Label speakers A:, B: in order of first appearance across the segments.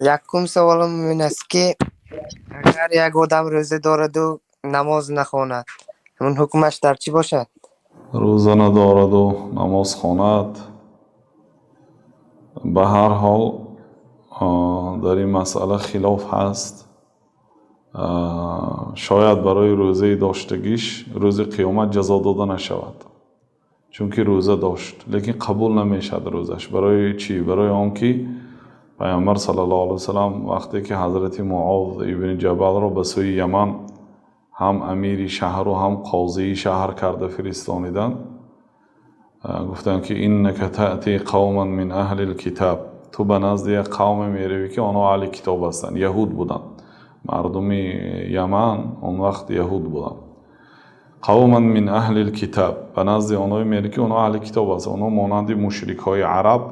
A: Якум саволам ин аст, ки агар як одам рӯза дораду намоз нахонад, ҳамун ҳукмаш дар чӣ бошад?
B: Рӯза надораду намоз хонад, ба ҳар ҳол, дар ин масъала хилоф ҳаст. Шояд барои рӯзаи доштагиш рӯзи қиёмат ҷазо дода нашавад, чунки рӯза дошт, лекин қабул намешавад рӯзаш. Барои чӣ? Барои он ки Пайғамбар саллаллоҳу алайҳи васаллам вақте ки ҳазрати Муоз ибни Ҷабалро ба сӯи Яман ҳам амири шаҳру ҳам қозии шаҳр карда фиристониданд, гуфтанд, ки إنك تأتي قوما من أهل الكتاب, ту ба назди як қавме меравӣ, ки онҳо аҳли китоб ҳастанд. Яҳуд буданд. Мардуми Яман он вақт яҳуд буданд. قوما من أهل الكتاب, ба назди онҳое меравӣ, ки онҳо аҳли китоб ҳастанд. Онҳо монанди мушрикҳои араб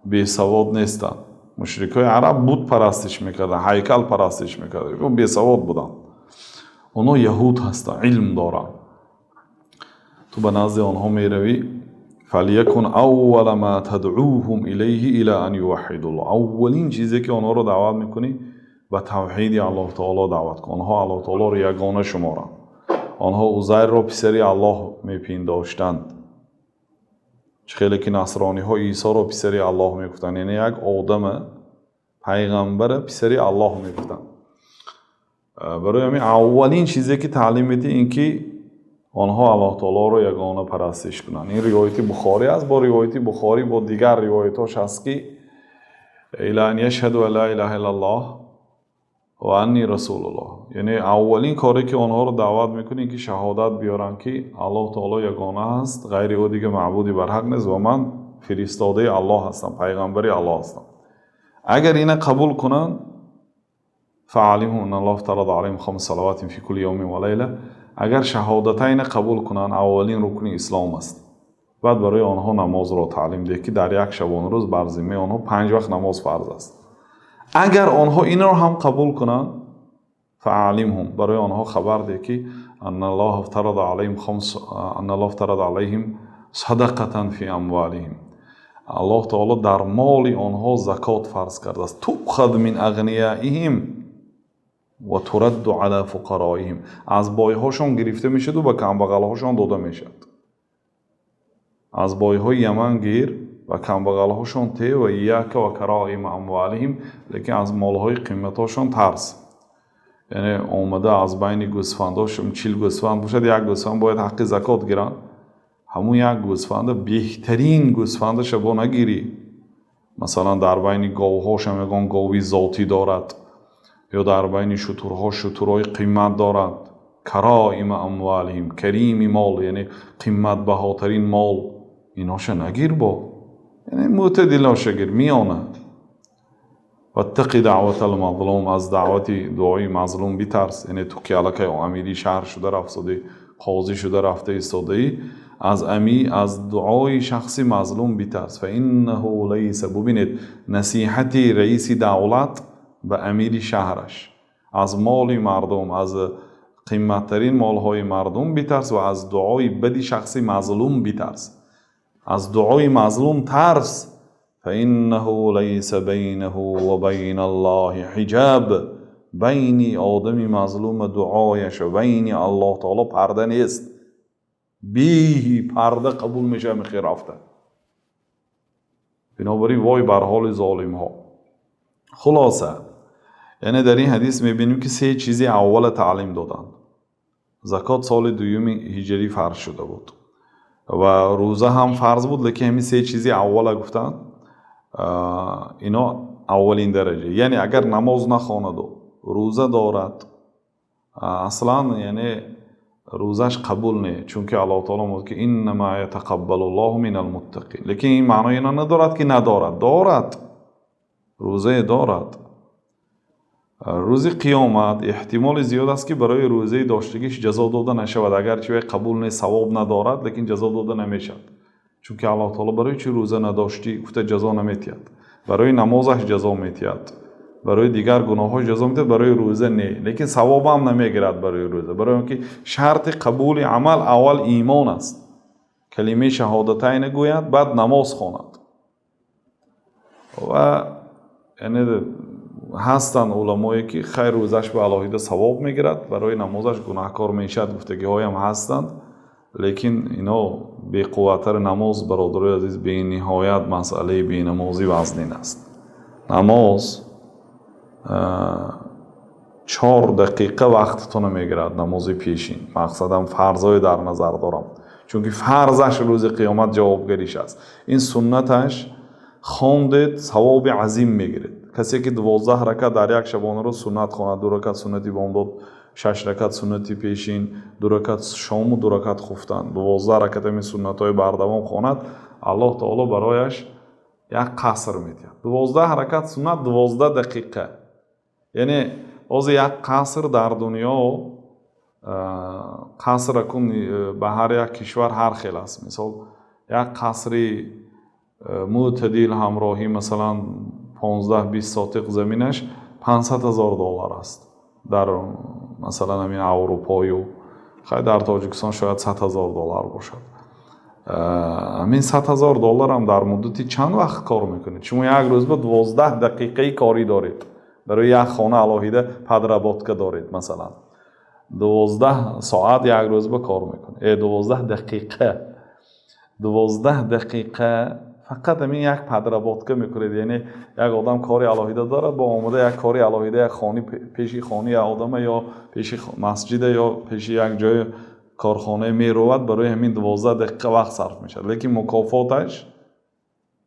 B: бесавод нестанд. Мушрикҳои араб бут парастиш мекарданд, ҳайкал парастиш мекарданд, бесавод буданд. Онҳо яҳуд ҳастанд, илм доранд. Ту ба назди онҳо меравӣ, فليكن أول ما تدعوهم إليه إلى أن يوحدوا الله, аввалин чизе ки онҳоро даъват мекунӣ, ба тавҳиди Аллоҳ таоло даъват кун, онҳо Аллоҳ таолоро ягона шуморанд. Онҳо Узайрро писари Аллоҳ мепиндоштанд, чӣ хеле ки насрониҳо Исоро писари Аллоҳ мегуфтанд. Яъне як одама, пайғамбара писари Аллоҳ мегуфтанд. Барои ҳамин аввалин чизе ки таълим медиҳӣ, ин ки онҳо Аллоҳ таолоро ягона парастиш кунанд. Ин ривояти Бухорӣ аст. Бо ривояти Бухорӣ, бо дигар ривоятҳош ҳаст, ки إلى أن يشهدوا أن لا إله إلا الله وأني رسول الله, яъне аввалин коре ки онҳоро даъват мекунӣ, ки шаҳодат биёранд, ки Аллоҳ таоло ягона аст, ғайри ӯ дига маъбуди барҳақ нест ва ман фиристодаи Аллоҳ ҳастам, пайғамбари Аллоҳ ҳастам. Агар ина қабул кунанд, فأعلمهم أن الله افترض عليهم خمس صلوات في كل يوم وليلة. Агар шаҳодатайна қабул кунанд, аввалин рукни ислом аст, баъд барои онҳо намозро таълим деҳ, ки дар як шабонарӯз бар зиммаи онҳо панҷ вақт намоз фарз аст. Агар онҳо инро ҳам қабул кунанд, فأعلمهم, барои онҳо хабар деҳ, ки أن الله افترض عليهم صدقة في أموالهم, Аллоҳ таоло дар моли онҳо закот фарз кардааст. تؤخذ من أغنيائهم وترد على فقرائهم, аз бойҳошон гирифта мешаваду ба камбағалҳошон дода мешавад. Аз бойҳои Яман гир ва камбағалҳошон те. وإياك وكرائم أموالهم, лекин аз молҳои қиматошон тарс. Яъне омада аз байни гӯсфандош, 40 гӯсфанд бошад, як гӯсфанд бояд ҳаққи закот гиранд, ҳамун як гӯсфанда, беҳтарин гӯсфандаша бо нагирӣ. Масалан, дар байни говҳошам ягон гови зотӣ дорад ё дар байни шутурҳо шутурҳои қимат дорад. كرائم أموالهم, карими мол, яъне қиматбаҳотарин мол, иноша нагир, бо яъне мӯътадилоша гир, миёна. واتق دعوة المظلوم, аз даъвати дуои мазлум битарс. Яъне ту ки аллакай амири шаҳр шуда рафтодаӣ, қозӣ шуда рафта истодаӣ, аз дуои шахси мазлум битарс. فإنه ليس, бубинед, насиҳати раиси давлат ба амири шаҳраш: аз моли мардум, аз қиматтарин молҳои мардум битарс ва аз дуои бади шахси мазлум битарс. Аз дуои мазлум тарс. فإنه ليس بينه وبين الله حجاب, байни одами мазлума дуояш ва байни Аллоҳ таоло парда нест. Беҳи парда қабул мешавад мехе рафта. Бинобар ин вой бар ҳоли золимҳо. Хулоса, яъне дар ин ҳадис мебинем, ки се чизи аввала таълим доданд. Закот соли дуюми ҳиҷрӣ фарз шуда буд ва рӯза ҳам фарз буд, лекин ҳамин се чизи аввала гуфтанд, ино аввалин дараҷа. Яъне агар намоз нахонаду рӯза дорад, аслан яъне рӯзаш қабул не, чунки Аллоҳ таоло мегӯяд, ки إنما يتقبل الله من المتقين. Лекин ин маънои ино надорад, ки надорад. Дорад, рӯзае дорад. Рӯзи қиёмат эҳтимоли зиёд аст, ки барои рӯзаи доштагиш ҷазо дода нашавад. Агарчи вай қабул не, савоб надорад, лекин ҷазо дода намешавад, чунки Аллоҳ таоло барои чӣ рӯза надоштӣ гуфта ҷазо наметиҳад. Барои намозаш ҷазо метиҳад, барои дигар гуноҳҳош ҷазо метиҳад, барои рӯза не. Лекин савобам намегирад барои рӯза, барои он ки шарти қабули амал аввал имон аст. Калимаи шаҳодатайна гӯяд, баъд намоз хонад. Ва яъне Ҳастанд уламое, ки хайр, рӯзаш ба алоҳида савоб мегирад, барои намозаш гунаҳкор мешавад, гуфтагиҳоям ҳастанд, лекин ино беқувваттари. Намоз, бародарои азиз, бениҳоят масъалаи бенамозӣ вазнин аст. Намоз 4 дақиқа вақтатонро мегирад. Намози пешин, мақсадам фарзое дар назар дорам, чунки фарзаш рӯзи қиёмат ҷавобгариш аст. Ин суннаташ хондед, савоби азим мегиред. Касе ки 12 ракат дар як шабонарӯз суннат хонад, ду ракат суннати бомдод, шаш ракат суннати пешин, ду ракат шому ду ракат хуфтан, 12 ракат ҳамин суннатҳои бардавом хонад, Аллоҳ таоло барояш як қаср медиҳад. 12 ракат суннат, 12 дақиқа. Яъне ҳозир як қаср дар дунё, қаср акун ба ҳар як кишвар ҳар хел аст. Мисол, як қасри мӯътадил ҳамроҳӣ, масалан, 15-20 сотиқ заминаш 500 000 доллар аст дар, масалан, ҳамин Аврупою хай, дар Тоҷикистон шояд 100 000 доллар бошад. Ҳамин 100 000 долларам дар муддати чанд вақт кор мекунед? Шумо як рӯз ба 12 дақиқаи корӣ доред, барои як хона алоҳида подработка доред. Масалан, 12 соат як рӯз ба кор мекунед, 12 дақиқа, 12 дақиқа фақат ҳамин як подработка мекунед. Яъне як одам кори алоҳида дорад, бо омода як кори алоҳида, як хони пеши хони як одама ё пеши масҷида ё пеши як ҷои корхонае меровад, барои ҳамин 12 дақиқа вақт сарф мешавад, лекин мукофоташ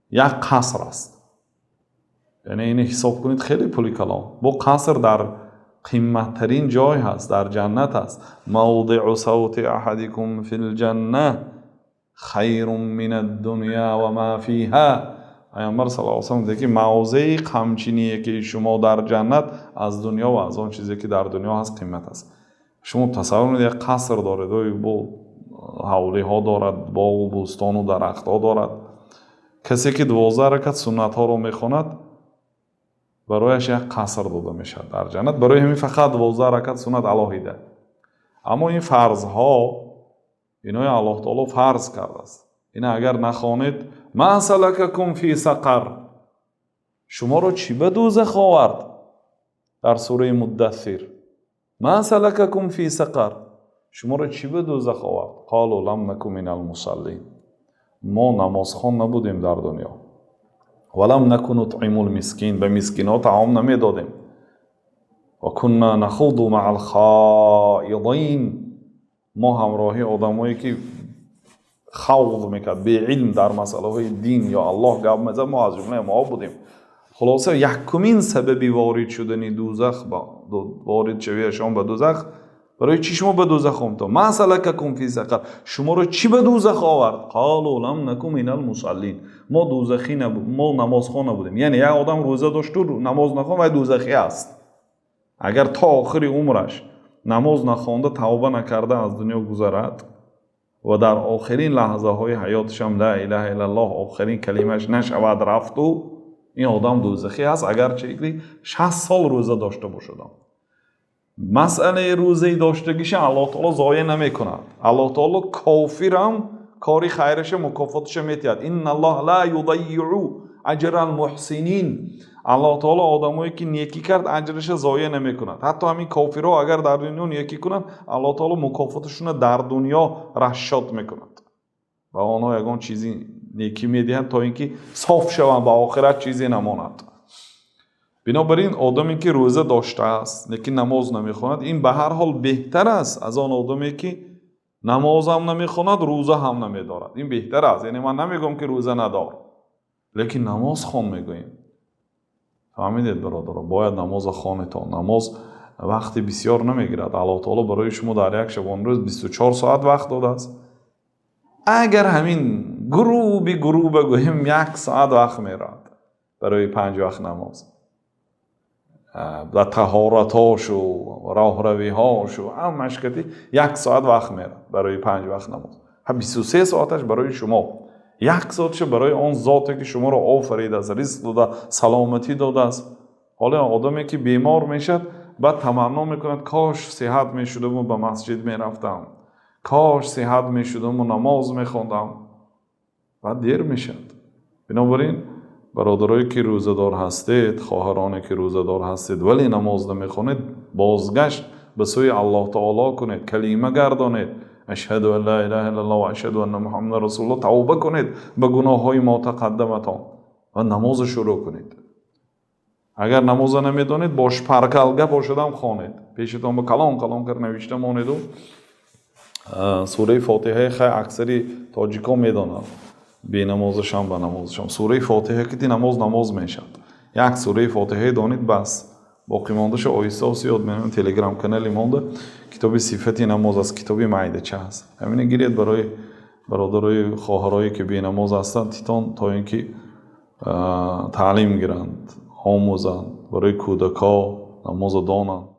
B: як қаср аст. Яъне ини ҳисоб кунед, хеле пули калон. Бо қаср дар қимматтарин ҷой ҳаст, дар ҷаннат аст. موضع سوط أحدكم في الجنة خير من الدنيا وما فيها. Пайғамбар صلى الله عليه وسلم ки мавзеи қамчиние ки шумо дар ҷаннат аз дунё ва аз он чизе ки дар дунё ҳаст қимат аст. Шумо тасаввур кунед, як қаср доред, бо ҳавлиҳо дорад, боғу бӯстону дарахтҳо дорад. Касе ки 12 ракат суннатҳоро мехонад, барояш як қаср дода мешавад дар ҷаннат. Барои ҳамин фақат 12 ракат суннат алоҳида. Аммо ин фарзҳо, инои Аллоҳ таоло фарз кардааст, ина агар нахонед, ما سلككم في سقر, шуморо чӣ ба дӯзах овард? Дар сураи Муддассир: ما سلككم في سقر, шуморо чӣ ба дӯзах овард? قالوا لم نك من المصلين, мо намозхон набудем дар дунё. ولم نك نطعم المسكين, ба мискинҳо таом намедодем. وكنا نخوض مع الخائضين, мо ҳамроҳи одамое ки خوض мекард, беилм дар масъалаҳои дин ё Аллоҳ гап мезад, мо аз ҷумлаи мо будем. Хулоса, якумин сабаби ворид шудани дӯзах, ворид шавиашон ба дӯзах, барои чӣ шумо ба дӯзах омадед? ما سلككم في سقر, шуморо чӣ ба дӯзах овард? قالوا لم نك من المصلين, мо дӯзахӣ, мо намозхон набудем. Яъне як одам рӯза дошту намоз нахон, вай дӯзахӣ аст. Агар то охири умраш намоз нахонда, тавба накарда аз дунё гузарад ва дар охирин лаҳзаҳои ҳаёташам لا إله إلا الله охирин калимааш нашавад, рафту, ин одам дӯзахӣ аст, агарчи 60 сол рӯза дошта бошадам. Масъалаи рӯзаи доштагиша Аллоҳ таоло зоеъ намекунад. Аллоҳ таоло кофирам кори хайраша мукофоташа метиҳад. إن الله لا يضيع أجر المحسنين. Аллоҳ таоло одамое ки некӣ кард, аҷраша зоеъ намекунад. Ҳатто ҳамин кофирҳо агар дар дунё некӣ кунанд, Аллоҳ таоло мукофоташонро дар дунё рашод мекунад ва онҳо ягон чизи некӣ медиҳад, то ин ки соф шаванд, ба охират чизе намонад. Бинобар ин одаме ки рӯза доштааст, лекин намоз намехонад, ин ба ҳар ҳол беҳтар аст аз он одаме ки намозам намехонад, рӯза ҳам намедорад. Ин беҳтар аст. Яъне ман намегӯям ки рӯза надор, лекин намоз хон мегӯем. Фаҳмидед, бародаро? Бояд намоза хонетон. Намоз вақти бисёр намегирад. Аллоҳ таоло барои шумо дар як шабонрӯз 24 соат вақт додааст. Агар ҳамин грубо грубо гӯем, як соат вақт меравад барои панҷ вақт намоз, ба таҳоратошу роҳравиҳошу ҳамаш кати як соат вақт меравад барои панҷ вақт намоз. 23 соаташ барои шумо, як соатша барои он зоте ки шуморо офаридааст, ризқ дода, саломатӣ додааст. Ҳоло одаме ки бемор мешавад, баъд таманно мекунад: кош сиҳат мешудаму ба масҷид мерафтам, кош сиҳат мешудаму намоз мехондам. Баъд дер мешавад. Бинобар ин Бародарое ки рӯзадор ҳастед, хоҳароне ки рӯзадор ҳастед, вале намоз намехонед, бозгашт ба сӯи Аллоҳ таоло кунед, калима гардонед, ашҳаду ан ла илаҳа иллаллоҳ ва ашҳаду анна Муҳаммадан расулуллоҳ, тавба кунед ба гуноҳҳои мо тақаддаматон ва намозро шурӯъ кунед. Агар намозро намедонед, бо шпаргалка бошадам хонед, пешатон ба калон калон кар навишта монеду. Сураи Фотиҳаи хай аксари тоҷикон медонанд, бенамозашам ба намозашам сураи Фотиҳа ки намоз намоз мешавад. Як сураи Фотиҳае донед, бас, боқимондаша оҳиста оҳиста ёд меояд. Телеграм канали монда китоби сифати намоз аст, китоби майдача аст, ҳамина гиред барои бародарои хоҳарое ки бенамоз ҳастанд, титон, то ин ки таълим гиранд, омӯзанд, барои кӯдакҳо намозро донанд.